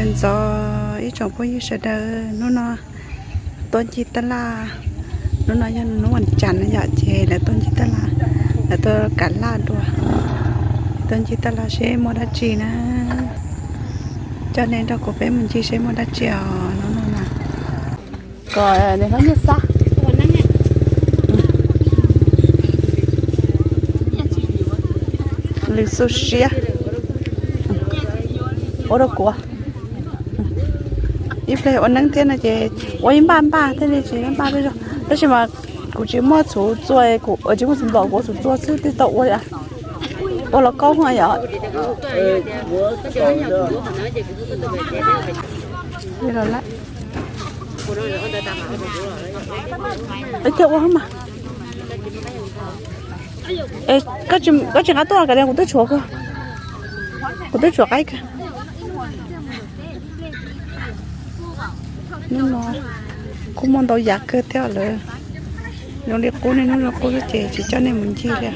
Ntxov ib tsoom phooj ywg sawv daws, hnub no tuaj ncig taj laj, hnub no yog hnub vas cas no yom, ces lawv tuaj ncig taj laj, lawv tuaj kav laj dua, tuaj ncig taj laj seb muaj dab tsi na. Coj nej nrog kuv peb mus ncig seb muaj dab tsi os hnub no na. Kom nws hlob nyiaj xab. Lws xu siab. Ua rau kuv. Ib pliag ua neeb thiab no ces ua ib npaj npaj thiaj li tsis npaj tej zog. Tab sis mas kuv tsis muaj txhuv txua, kuv tsis muaj txhuv nplaum, kuv ua txhuv txua xwb twb tau ua li. Ua los kaub yom. Ib thiaj ua mas. Koj tsis nqa tuaj los kav liam, kuv twb tshuav kawg. Kuv twb tshuav qaib kawg. Hnub no kuj muaj ntau yam kawg thiab lawm. Zoo li qub niaj hnub zoo qub xwb ces tsis coj nej mus ncig li.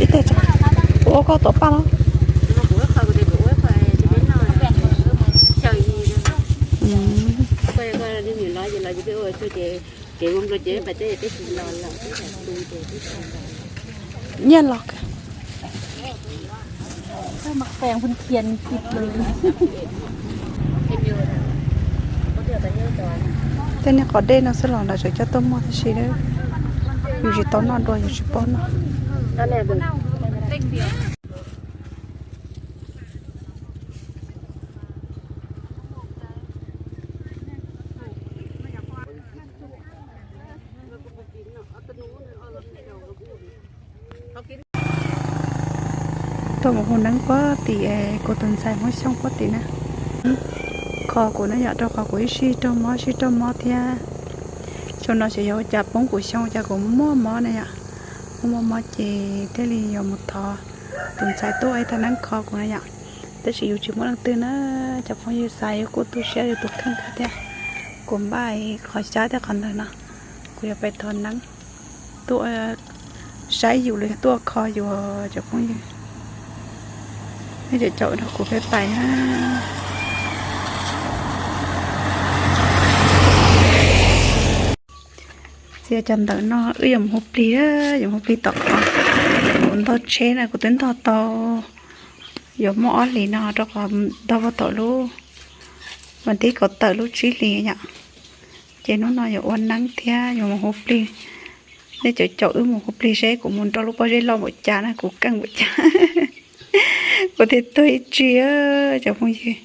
Ib teg, kuv ua koj tom paj los? Nyiaj los. Tej niag qos dej no xwb los lawv tseem coj tuaj muag tib si, yus tsis tau noj dua yus tsis paub noj. Tuaj mus hu neeb puag tim kuv tus ntxhais Hmoob Xyooj puag tim na. Kho kuv na yom, rau qhov kuv ib sij raug mob sij raug mob thiab. Xyoo no xyov yog ua cas poob kuv xyoo cas kuv muaj mob na yom. Muaj mob mob ces thiaj li yuav mus thov tus ntxhais tuaj ib thaj neeb kho kuv na yom. Tab sis yus tsis muaj leej twg na, cov phooj ywg xav yus kuj tu siab yus tus kheej kawg thiab. Kuv npaj qhov xyab thiab qhov ntawd no, kuv yuav pais thov neeb tuaj saib yus los tuaj kho yus cov phooj ywg. Nej caum caum nrog kuv peb pais na. Txiav cov ntawm no wb yuav mus hu plig, yuav mus hu plig tom qhov kuv ntog tsheb na, kuv twb ntog tau yuav muaj ob hlis no rau qhov ntog puag thaum lub vas thib kaum tawm lub tsib hlis yom. Ces hnub no yuav ua neeb thiab yuav mus hu plig. Nej caum caum wb mus hu plig seb kuv mus nrog lub pob zeb loj npaum cas na, kuv keej npaum cas. Kuv thiaj tuag ib tsi cov phooj ywg.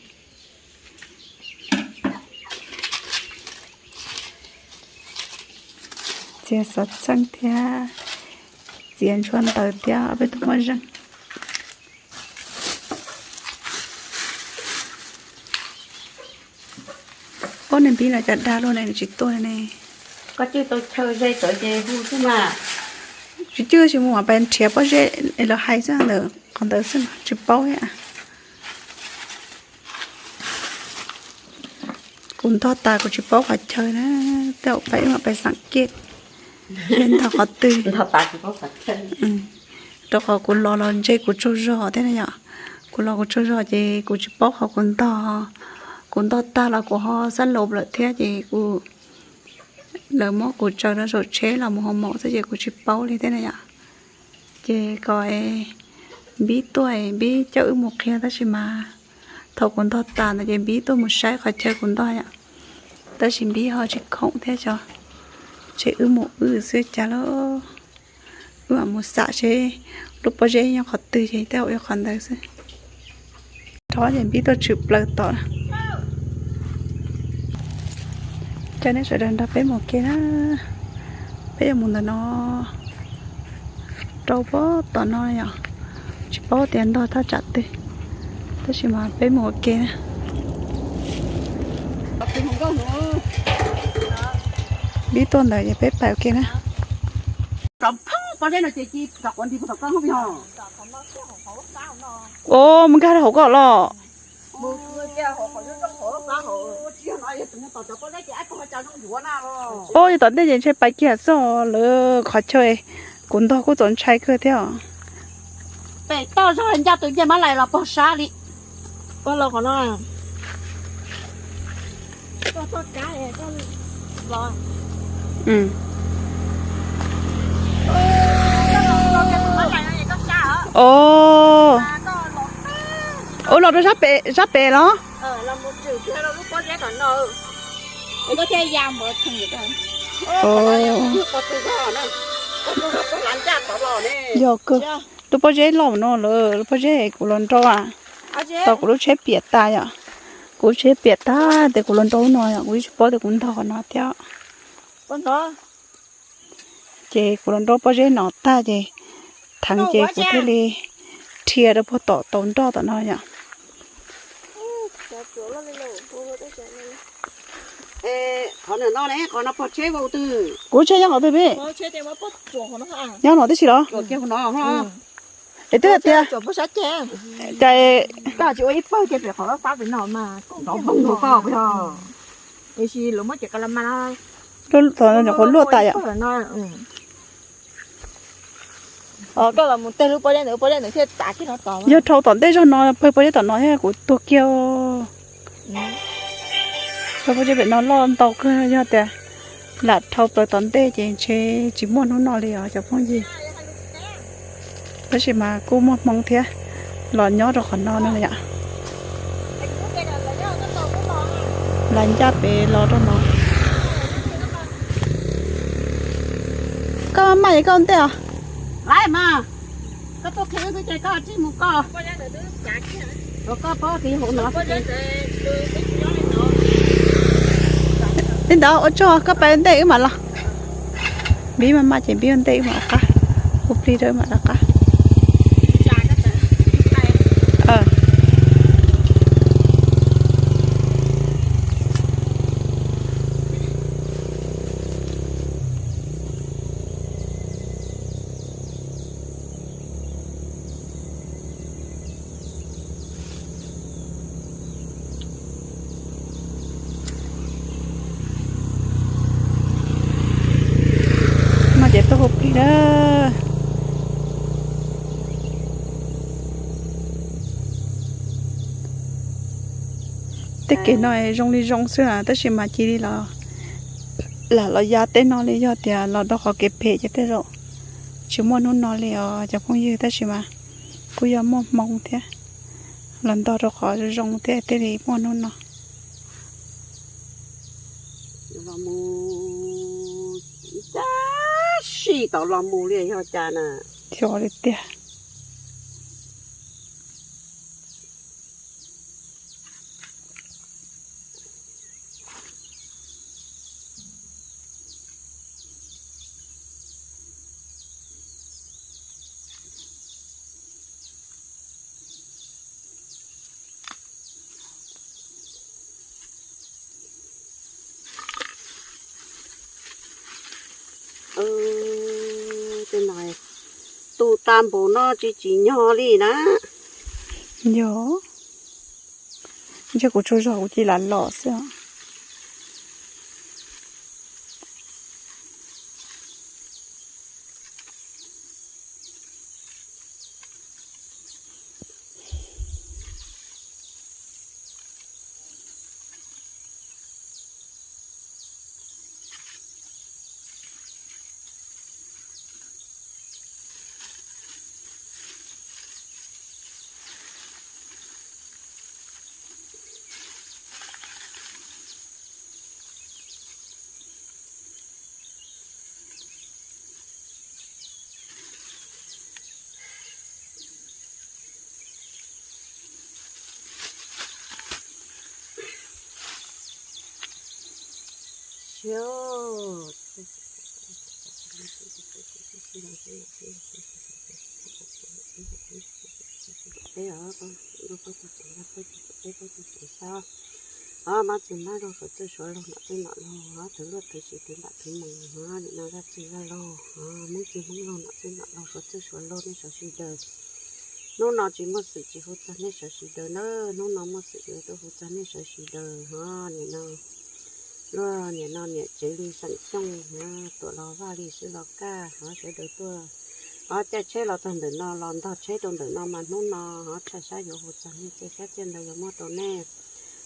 Txiav xov txheej thiab txiav ntshua ntawv thiab ob peb tug muaj zeej. Ob niag npib no cas dag luaj ne, nws tsis tuaj li ne. Koj cwj tau chaw ze tawm ces hu xwb mas. Tsis cwj tab sis mus mam pais nrhiav pob zeb es lawv hais xwb ntawm qhov ntawd xwb mas tsis paub thiab. Kuv ntog tas kuv tsis paub qhov chaw na, tej zaum pais wb mam pais xam kiej seb ntog qhov twg. Rau qhov kuv los los ntshe kuv tsaug zog thiab na yom. Kuv los kuv tsaug zog ces kuv tsis paub qhov kuv ntog. Kuv ntog tag los kuv ho xab laus lawm thiab ces kuv, lawv muab kuv tsaws rau saum tsheb los mus hoo maum xwb ces kuv tsis paub li thiab na yom. Ces kom Npib tuaj, Npib coj wb mus qhia tab sis mas thaum kuv ntog tas ntawd ces Npib tuaj mus saib qhov chaw kuv ntog yom. Tab sis Npib ho tsis khoom thiab xyov, ces wb mus wb xwb cas lauj. Wb mam mus xam seb lub pob zeb nyob qhov twg ces tej zaum yog qhov ntawd xwb. Rov ces Npib tuaj tshwm plaws tom. Coj nej sawv daws nrog peb mus ke na. Peb yuav mus ntawm no rau puag tom no yom. Tsis paub tias ntog thaj tsam twg, tab sis mas peb mus ua ke na. Npib tuaj ntawd ces peb pais ua ke na. Ua, mus nkag rau hauv ko los. Ub, yog tom ntej ces ntshe pais kiag xwb, lawv qhov chaw kuv ntog kuj txaus ntshai kawg thiab. Pem toj zog ncaj tus ncej mab lais los pog sab li. Koj los qhov no. Ua los rau sab pem los? Yog kawg, lub pob zeb loj no lawm, lub pob zeb kuv los nrau, tau kuv lub tsheb piam tas yom. Kuv lub tsheb piam tas ces kuv los nrau lub no yom, kuv tsis paub tias kuv ntog qhov no thiab. Ces kuv los nrau pob zeb no tag ces theev ces kuv thiaj li dhia rau puag tom tau nroj tom no yom. Qhov no, qhov no pog tsheb vau twg? Kuv tsheb nyob qhov twg peb? Nyob no tib si los? Es twb tias cas koj tsis ua ib pawg kiag pem qhov lab fab pem no mas koj, qhov luaj tas yom. Yog dhau tom ntej zog no pawg pob zeb tom no thiab kuv tuag kiag. Pawg pob zeb pem no loj ntau kawg, yog tias lam dhau plaws tom ntej ces ntshe tsis muaj hnub no li os cov phooj ywg. Tab sis mas kuj muaj hmoo thiab, los nyob rau qhov no no yom. Lawv ncaj pem los rau no. Koj maj es koj ua ntej os. Laiv mas, koj tuaj qhia wb xwb ces koj tsij mus koj. Koj paub tiv hauv no. Li ntawd ua tsaug, koj pais ua ntej wb mam los. Npib maj maj ces npib ua ntej wb mam rov qab, ua plig rau wb mam rov qab. No ces tuaj hu plig na. Tej kev no zoo li zoo xwb tab sis mas cia li los, lam los ya tej no li, yog tias los rau qhov kev phem ces tej zaum tsis muaj hnub no li os cov phooj ywg, tab sis mas kuj yog muaj hmoo thiab, los ntog rau qhov zoo thiab thiaj li muaj hnub no. Los mus, tab sis tau los mus li yog cas na. Xyov li tiag. Tej no tu tas npaum no tsis tsim nyog li na. Yog, ntshe kuv tsaug zog kuv cia li lam los xwb. Peb, peb tug tsev xwb. Ob, mab txwg mab laug suav txwg suav laug nom txwg nom laug, ob, thwv luaj thwv sim thwv ntam thwv moos, ob, nim no zaj txwg zaj laug, ob, hmoob txwg hmoob laug nom txwg nom laug suav txwg suav laug nej sawv sawv daws. Hnub no tsis muaj xwm tsis hu txog nej sawv sawv daws nawb, hnub no muaj xwm yuav tuaj hu txog nej sawv sawv daws ho. Nim no luag nim no niam tsev li xeem Xyooj, Tuam los Vaj li Swb los Kaj ho, sawv daws tuaj ho caij tsheb los txog ntawm no los ntog tsheb rau ntawm no mas hnub no ho tshaj sab yuav hu txog nej, caij sab caij ntawd yuav muab rau nej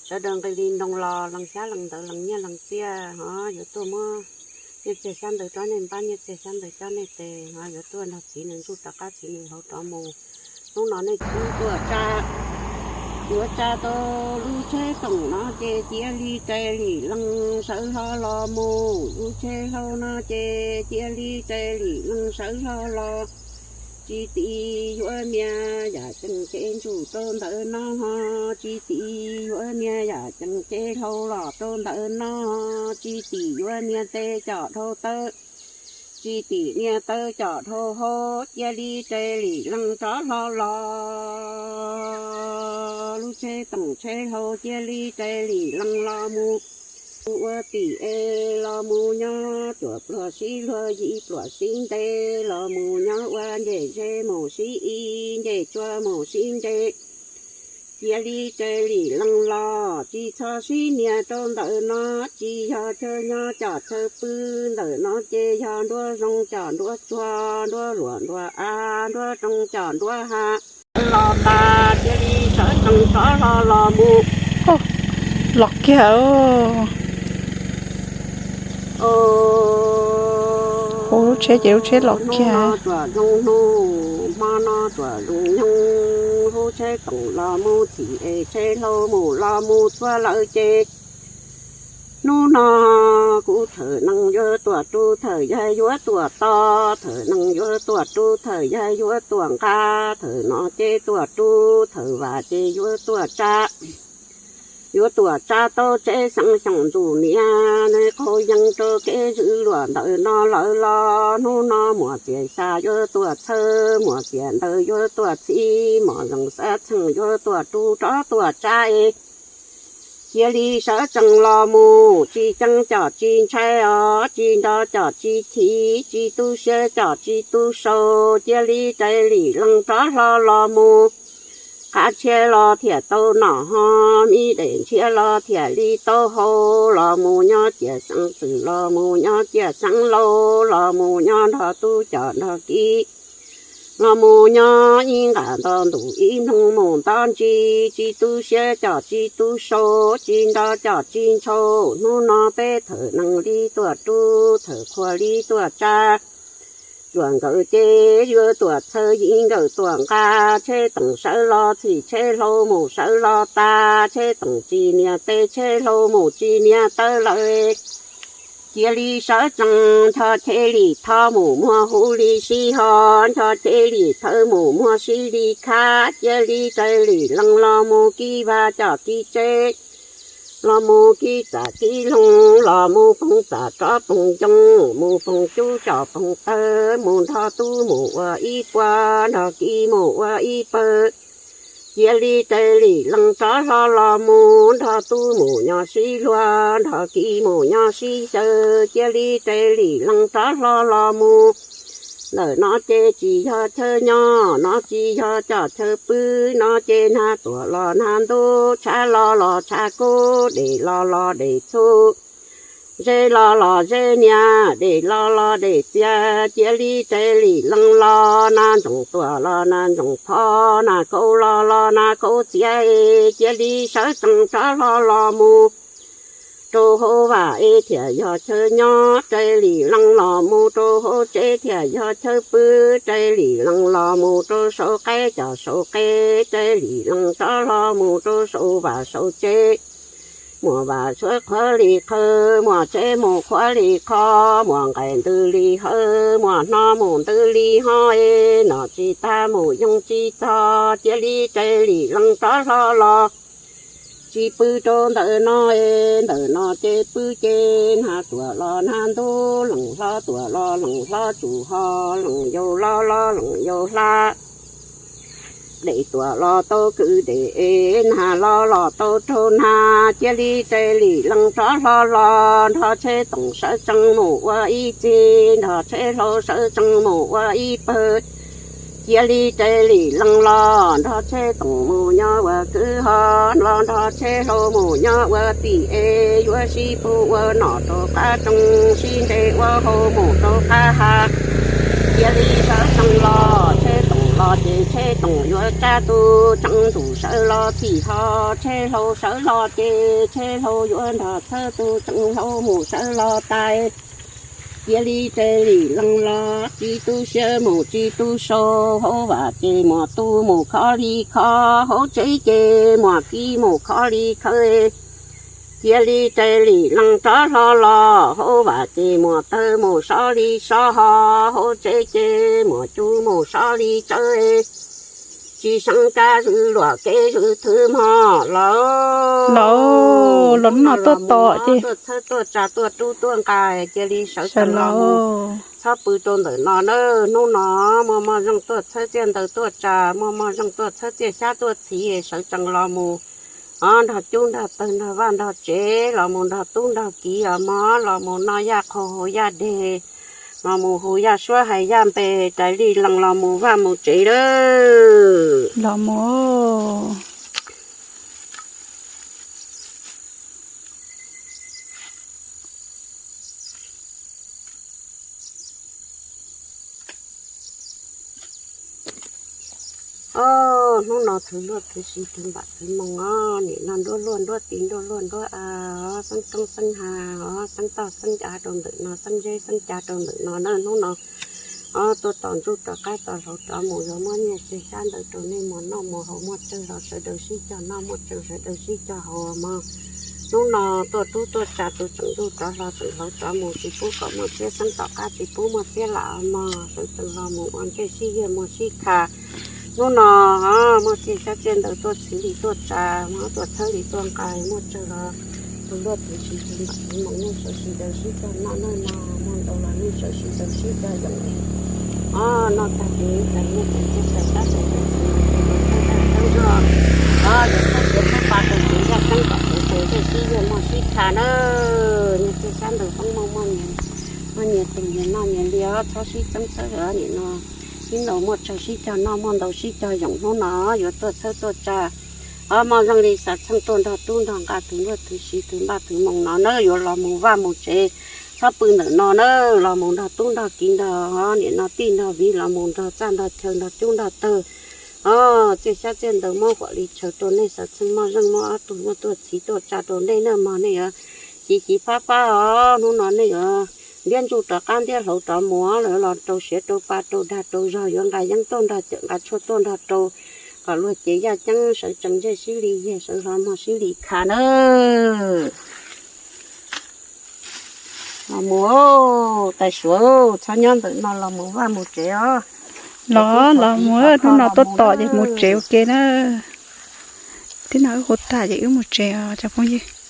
sawv daws nqis li ntoo los lees xyab lees ntawv lees nyiaj lees txiaj ho, yuav tuaj muab nyiaj txiag xyab ntawv rov nej npab, nyiaj txiag xyab ntawv coj nej tes ho, yuav tuaj nrog txiv nws ntsuj rov qab txiv nws hlau rov mus. Hnub no nej tub tuaj tsa, yuav tsa tau lub tsheb toom no ces cia li rais lim lees sawv hlo los mus, lub tsheb hlau no ces cia li rais lim lees sawv hlo los. Tsis tim yuav nias yam cees cev ntsuj rau ntawm no ho, tsis tim yuav nias yam cees cev hlau los rau ntawm no ho, tsis tim yuav nias tes com dhau taw, tsis tim nias taw com dhau hau, cia li rais lim lees rov hlo los. Lub tsheb toom tsheb hlau cia li rais lim lees los mus ua tim es los mus nyob cuam pluag sib luag yim pluag sib nte, los mus nyob ua ncej ze mus sib i, ncej tsua mus sib nce. Cia li rais lim lees los tsis txhob sib nias rau ntawm no, tsis yog chaw nyob com chaw pw, ntawm no ces yog nruab zoo com nruab tsuag, nruab luam nruab av, nruab roo com nruab ha. Los tas cia li sawv tsees rov hlo los mus. Los kiag. Hu lub tsheb ces lub tsheb los kiag. Hnub no tsuam zoo hnub, hmo no tsuam zoo nyoog, lub tsheb toom los mus txhim es tsheb hlau mus los mus txhua lawm ces hnub no kuv thawm nees yuav tuam ru, thawm yaig yuav tuam to, thawm nees yuav tuam ru, thawm yaig yuav tuam nqa, thawm no ces tuam ru, thawm vam ces yuav tuam tsa. Yuav tuam tsa tau tsev xeev xyoom ntxum niam, nws qaug yees rau kev zwm luam ntawm no lawm los hnub no muam txias xya yuav tuam txhawb, muam txias ntawv yuav tuam txhib, muam zoov xab txheem yuav tuam ru rov tuam tsa es cia li sawv tsees los mus, tsis ceeb com tsis ntshai os, tsis nto com tsis chim, tsis tu siab com tsis tu sau, cia li rais lim lees rov hlo los mus. Qab tshiab los thiaj tau nom ho, me dej ntshiab los thiaj li tau haus, los mus nyob ciam xeev txwm, los mus nyob ciam xeev laus, los mus nyob nrog tub com nrog kiv, los mus nyob ib nqam nto ntuj ib nploog mus nto ntsis, tsis tu siab com tsis tu sau, tsis nto com tsis ntshau. Hnub no peb thawm nees li tuam ru, thawm qhua li tuam tsa. Tsuam nkawm ces yuav tuam txhawb, yim nkawm tuam nqa, tsheb toom sawv los txhim, tsheb hlau mus sawv los tas, tsheb toom tsis nias tes, tsheb hlau mus tsis nias taw lawm. Cia li sawv tsees, ncho cev li thov mus muag huv li sib ho, ncho cev li thawb mus muag sib li khab, cia li rais lim lees los mus kib vaj com kib tsev, los mus kib txam kib loog, los mus poog txam rov poog ncoo, mus poog cub com poog tawg, mus nrog tub mus ua ib puas, nrog kiv mus ua ib pawg. Cia li rais lim lees rov hlo los mus, nrog tub mus nyob sib luag, nrog kiv mus nyob sib xyaw, cia li rais lim lees rov hlo los mus. Ntawm no ces tsis yog chaw nyob, no tsis yog com chaw pw, no ces nag tuam los nag ntub, tshav los los tshav kub, dej los los dej txhu, zeb los los zeb niam, dej los los dej txias, cia li rais lim lees los, nag ntsoov tuam los nag ntsoov pho, nag kaub los los nag kaub txias, cia li sawv tsees rov hlo los mus. Rau hauv vaj es thiaj yog chaw nyob, rais lim lees los mus rau hauv tsev thiaj yog chaw pw, rais lim lees los mus rau saum qaib com saum qe, rais lim lees rov hlo mus rau saum vaj saum tsev. Muaj vaj suav qhuav li qhawv, muaj tsev mus qhuav li qho, muaj nqaij ntws li hawv, muaj hno mus ntws li ho es, nom tsis tag mus yoog tsis txog, cia li rais lim lees rov hlo los. Tsis pw rau ntawm no es, ntawm no ces pw ces, nag tuam los nag ntub, lees hlob tuam los lees hlob tsum ho, lees yau los los lees yau hla. Dej tuam los tau kwv dej es, nag los los tau raug nag, cia li rais lim lees rov hlo los, nrog tsheb toom sawv tsees mus ua ib txhis, nrog tsheb hlau sawv tsees mus ua ib pawg. Cia li tsev lim lees los nrog Tsheb Toom mus nyob ua kwv ho, los nrog Tsheb Hlau mus nyob ua tim es yuav sib pug ua nom rau qab rooj, sib nres ua hau mus rau qab hav. Cia li sawv tsees los, Tsheb Toom los ces Tsheb Toom yuav tsab tus tsees ntuj sawv los txhim ho, Tsheb Hlau sawv los ces Tsheb Hlau yuav nrog txhawb tus tsees hlau mus sawv los tais. Cia li tsev lim lees los tsis tu siab mus tsis tu sau, hauv vam ces muas tu mus khov li khov, hauv tsev ces muas kiv mus khov li khawv. Cia li tsev lim lees rov hlo los, hauv vam ces muas tawg mus sov li sov ho, hauv tsev ces muas cub mus sov li tsawv. Tsis seev kab zwm luam kev zwm thwv mog los. Los, los hnub no tuaj tos ces tuaj txhawb tuaj tsa tuaj rub tuaj nqa, cia li sawv tsees los mus. Txhob pw rau ntawm no na, hnub no muaj muaj zeej tuaj txhawb txiaj ntawv tuaj tsa, muaj muaj zeej tuaj txhawb txiaj xyab tuaj txhiv, sawv tsees los mus. Os, nrog cub nrog tawg nrog vaj nrog tsev, los mus nrog tub nrog kiv os mog, los mus noj yaj qhua haus yaj deg, los mus hu yaj suab hais yaj npe, cia li lees los mus vaj mus tsev lawm. Los mus. Os, hnub no thwv luaj thwv si thwv npam thwv moos os, nim no nruab luaj nruab tis nruab luaj nruab av, xeeb roob xeeb hav os, xeeb toj xeeb av rau ntawm no, xeeb zeb xeeb cav rau ntawm no na. Hnub no os, tuaj tos ntsuj rov qab tos hlau rov mus, yuav muab nyiaj txiag xyab ntawv rau nej mus noj mus haus, muaj tsawg los sawv daws sib cog noj, muaj tsawg sawv daws sib cog haus mog. Hnub no tuaj rub tuaj tsa tus tseem ntuj rov hlo tseem hlau rov mus, tsis pub kom muaj txiab xeeb tom qab, tsis pub muaj txiab lam mog, sawv tsees los mus ua ntej sib yuag muag sib kha. Hnub no muaj txiag xyab txiaj ntawv tuaj txhiv li tuaj tsa, muab tuaj txhawb li tuaj nqa, muaj tsawg los tus luaj tus tsiv tus npam tus moos, nej sawv sib daws sib cog noj, nej no muaj ntau los nej sawv sib daws sib cog yoom li. Os, noj tag ces tais muaj tais txiab tais tab tais tais txiv tais tais txhawb tais txhawb zog, os, yuav txhawb txiav txhawb pa rau txiv yaj ceeb kom txiv tais zej sib yuag muag sib kha na. Nyiaj txiag xyab ntawv poob muaj muaj nyias, muaj nyias tus nyias noj nyias li os, txhob sib txeeb txhawb nim no. Sib ntaus muaj tsawg sib cog noj, muaj ntau sib cog yoom, hnub no yuav tuaj txhawb tuaj tsa. Os, muaj zeej li xav txheej tuaj nrog rub nrog nqa tus luaj tus tsiv tus npaj tus moos no na, yuav los mus vaj mus tsev, txhob pw ntawm no na, los mus nrog tub nrog kiv nrog nim no tij nrog viv, los mus nrog txaj nrog chaw nrog cub nrog tawg. Os, txiag xyab txiaj ntawv muab huam li tshaw rau nej xav txheej, muaj zeej muaj ob tug muaj tuaj txhiv tuaj tsa rau nej na mog, nej yuav xyiv xyiv pab pab os. Hnub no nej yuav ntiab ntsuj rov qab ntiab hlau rov mus, lawv los rau siav rau pa rau dag rau zog, yuav nqa yeeb tuaj nrog cawm nqa tshuaj tuaj nrog rau, kom luag cev yaj ceeb sawv tsees zej sib li yag sawv hlo muag sib li kha na. Los mus, tais Suav, txhob nyob ntawm no, los mus vaj mus tsev os. Los, los mus, hnub no tuaj tos ces mus tsev ua ke na. Tib no wb hu tag ces wb mus tsev os cov phooj ywg.